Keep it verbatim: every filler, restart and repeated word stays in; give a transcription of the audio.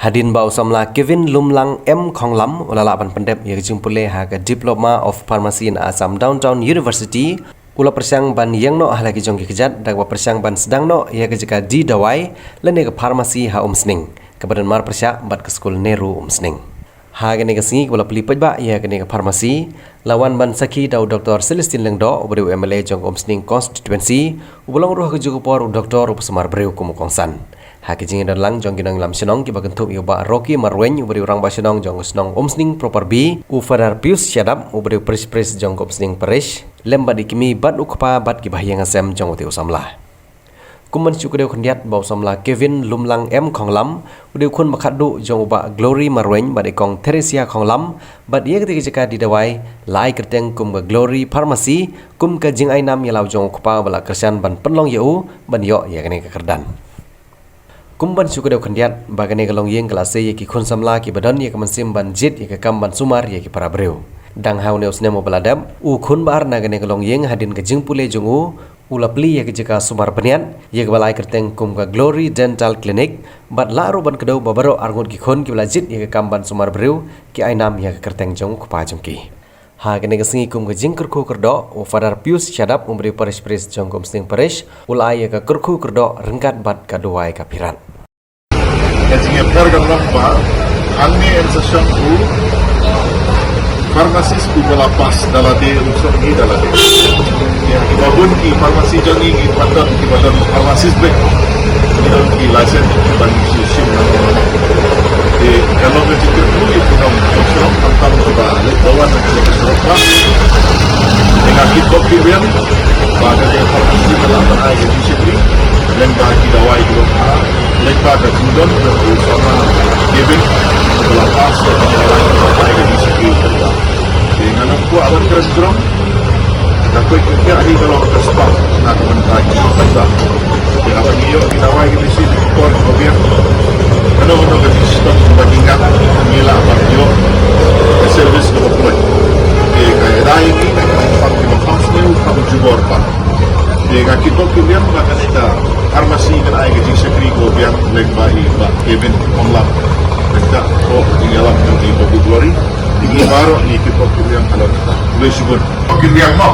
Hadien ba u samla Kevin Lumlang M Khonglam u la lah ban pyndep ïa ka jingpule ha ka Diploma of Pharmacy in Assam Downtown University, u la pyrshang ban ïeng noh ha la ki jong ki kjat da kaba pyrshang ban sdang noh ïa ka jaka die dawai lane ka pharmacy ha Umsning, kaba don marpyrshah bad ka skul Nehru Umsning. Ha kane ka sngi kaba la plie paidbah ïa kane ka pharmacy, la wan ban sakhi da u Doktor Celestine Lyngdoh, uba dei u M L A jong ka Umsning Constituency, uba long ruh ha kajuh ka por u doktor uba sumar briew kum u kongsan. Ha ka jingïadon lang jong ki nongïalam shnong kiba kynthup ïa u Bah Rocky Marwein, uba dei u rangbah shnong jong ka shnong Umsning Proper B, u Father Pius Shadap, uba dei u Parish Priest jong ka Umsning Parish, lem bad i kmie bad u kpa bad ki bahaïing hasem jong u te u samla. Kum ban shu kdew khyndiat ba u samla Kevin Lumlang M Khonglam, u dei u khun ba khatduh jong u Bah Glory Marwein bad i Kong Theresia Khonglam, bad ïa kata ka jaka die dawai la ai kyrteng kum ka Glory Pharmacy, kum ka jingainam ïa la u jong u kpa ba la kyrshan ban pynlong ïa u ban ïoh ïa kane ka kyrdan. Kum ban shu kdew khyndiat ba kane ka longïing ka la sei ïa ki khun samla kiba don ïa ka mynsiem ban jied ïa ka kam ban sumar ïa ki para briew. Dang ha une u snem uba la dep, u khun ba ar na kane ka longïing hadien ka jingpule jong u, u la plie ïa ka jaka sumar bniat, ïa kaba la ai kyrteng kum ka Glory Dental Clinic, bad lah ruh ban kdew ba baroh arngut ki khun kiba la jied ïa ka kam ban sumar briew ki ai nam ïa ka kyrteng jong u kpa jong ki. Ha kane ka sngi kum ka jingkyrkhu kyrdoh, u Father Pius Shadap, uba dei u Parish Priest jong ka Umsning Parish, u la ai ïa ka kyrkhu kyrdoh ryngkat bad ka duwai ka phirat. Ka jingïapher ka long ba hangne yn sa shong u pharmacist uba la pass da lade, u shong hi da lade. Ïa kiba bun ki pharmacy jong ngi, ngi pat don kiba don pharmacist beit, ngi don ki license ban shu shim. Te ka long ka jingkyrkhu ïa ki nongshong shnong, khamtam kiba leit dawan na ki surok ba. Te nga kitbok kitrwiang ba ka jingpharmacy ka la ban ai ka jingshakri lyngba ki dawai kiba bha, lyngba ka jingdon jong u samla Kevin uba la pass ïa ka jingdawai kaba bha ïa ka jingshakri. Te nga nang kwah ban kren jrong, ka koit ka khiah hi ka long ka spah na ka bynta ki paidbah. Te haba ngi ïoh ki dawai kine shi ki por kiba biang, kano kano ka jingshitom kaba ngi ngat, ngi lah ban ïoh ka service kaba pynlait. Te ka ïada ïa ngi na ka bynta kiba pass ne u kham jubor pat. Te nga kitbok kitrwiang ba kane ka pharmacy kan ai ka jingshakri kaba biang lyngba i Bah Kevin Khonglam. Ryngkat ka jingïalam jong i Bah Glory. Ngi baroh ngi kitbok kitrwiang halor kata. Khublei shibun. Kitrwiang mo.